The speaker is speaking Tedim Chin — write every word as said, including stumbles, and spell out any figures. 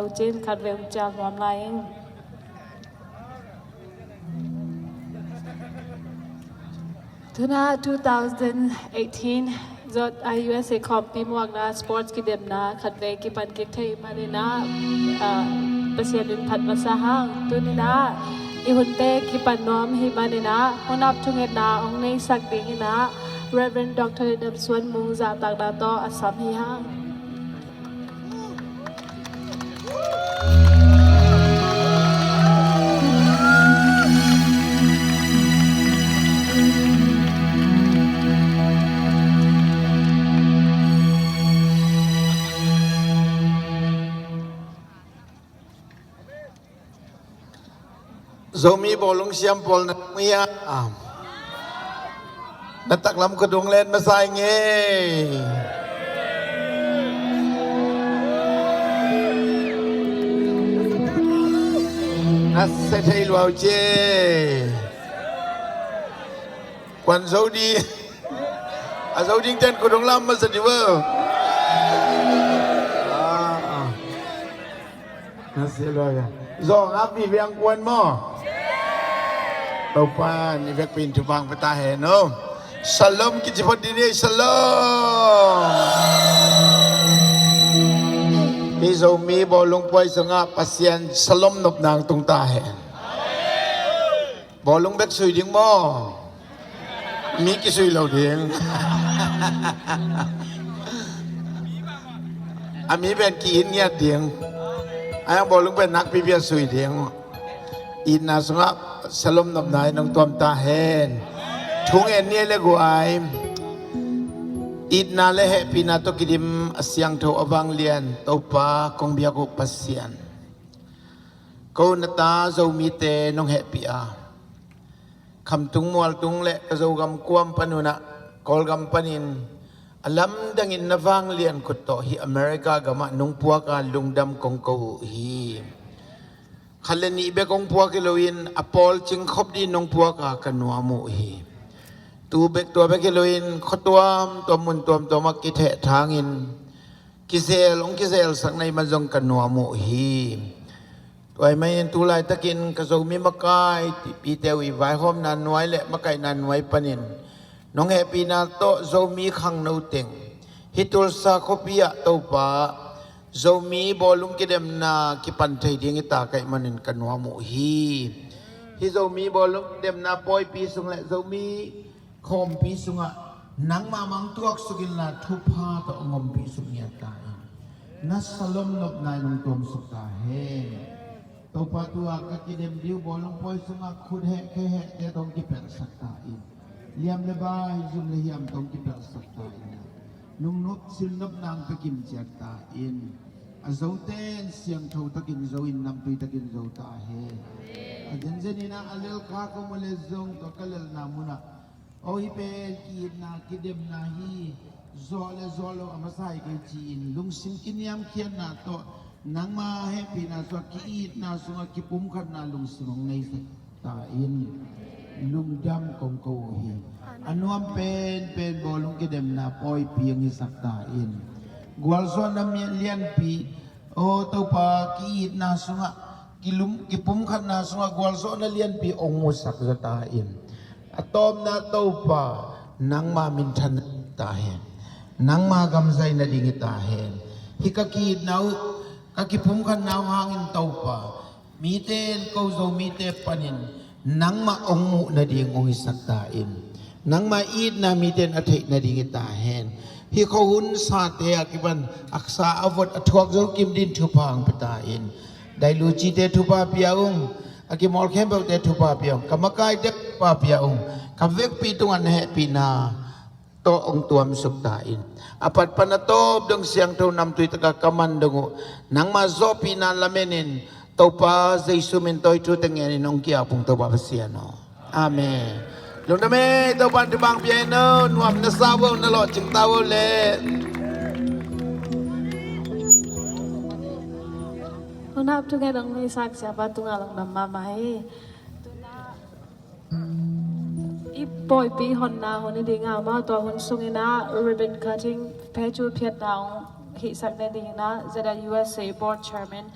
Ucin khat ve ucin nuam lai ing. Tuna two thousand eighteen zot a U S A khawmpi muakna sports kidemna khat ve kipan kik thei maninah, ah, Pasian in phat masa hang. Tuninah i hunte kipan nuam hi maninah hunap thungetna hong neisak dinginah Reverend Doctor Ledam Suan Mung zahtakna tawh a sam hi hang. Zomi bawlung siam pawl na nung ia, na taklam khut hong len masa ing ei. Na se thei lua uh ci. Kuan zo di. A zo ding ten khut hong lam masa di vo. Ah, ah. Na sia lua ia. Zong a pi viang kuan maw. Topa ni vekpi in thupha hong pia ta hen aw. Shalom kici phot dih ni, shalom. Hi Zomi bawlung puai sungah Pasian shalom nopna hong tung ta hen. Bawlung bek sui ding maw. Mi kisui lo ding. A mi pen ki-it ngiat ding. A yang bawlung pen nakpipi a sui ding. Itna sungah shalom nopna in hong tuam ta hen. Thu ngen ni le guai. Itna le hehpihna tawh kidim a siangtho a vanglian Topa kong biak uh Pasian. Ko na ta Zomite nong hehpih a, khamtung mualtung le ka Zogam kuam panunah Kawlgam panin a lamdangin na vanglian khut tawh hi America gamah nong puak a lungdam kong ko uh hi. Khat le nih bek hong puak hi loin a pawl cing khop dih nong puak a ka nuam uh hi. Tu bek tua bek hi loin khua tuamtuam mun tuamtuamah kithehthangin kizel hong kizelsak na hih man zong ka nuam uh hi. Tua ahih manin tu laitakin ka Zomi makai pite uh i vaihawmna nuai le makaihna nuai panin nong hehpihna tawh Zomi khangno teng hih Tulsa khuapi ah Topa Zomi bawlung kidemna kipan thei ding hi ta ka hih manin ka nuam uh hi. Hih Zomi bawlung kidemna pawipi sung le Zomi khawmpi sungah nangmah mah hong tuaksuk inla thupha tawh hong ompih suk ngiat ta in. Na shalom nopna in hong tuamsuk ta hen. Topa, tua ka kidem ding uh bawlung pawi sungah khut heh khe hehte tawh hong kipelhsak ta in. Liam le bai, zum le hiam tawh hong kipelhsak ta in. Lungnop silnopna hong pia kimciat ta in. A zote in siangtho takin zo in, namtui takin zo ta hen. A zenzen in ah a lelkhak om uh le zong tua ka lelhna munah, aw, hih pen ki-itna kidemna hi, zawh le zawh loh a masa hi kei ci-in lungsim kiniamkhiatna tawh nangma hehpihna sungah ki-itna sungah kipumkhatna lungsim hong neisak ta in. Lungdam kong ko uh hi. A nuam penpen bawlung kidemna pawipi hong hisak ta in. Gualzawhna mi lianpi, aw Topa, ki-itna sungah, kilum, kipumkhatna sungah gualzawhna lianpi hong musak zaw ta in. A tawpna Topa, nangma minthan ta hen. Nangma gam zai nading hi ta hen. Hih ka ki-itna uh, ka kipumkhatna uh hangin Topa, mite in ko Zomite panin nangmah hong muh nading hong hisak ta in. Nangma itna mite in a theih nading hi ta hen. Hih khuahun sate a kipan a sa a vot a thuak zo kim ding thupha hong pia ta in. Dailucite thupha pia ung. A kimawl khempeuhte thupha pia ung. Ka makaite thupha pia ung. Ka vekpi tungah na hehpihna tawh hong tuamsuk ta in. A pat pan a tawp dong siangtho namtui takah ka man dong uh nangma zawhpihna lamenin Topa Jesu min tawh hih thute ngenin hong ki-ap ung Topa Pasian aw. Amen. Lungdam e, Topa in thupha hong pia hen aw. Nuam na sa uh, na lawhcing ta uh le. Hunau thungen hong neisak Siapa tungah lungdam mahmah hi. I pawipi honna hun hi ding a, amau tua hun sungin ah ribbon cutting, pheitu phiatna hong hihsak nadingin ah Z I U S A Board Chairman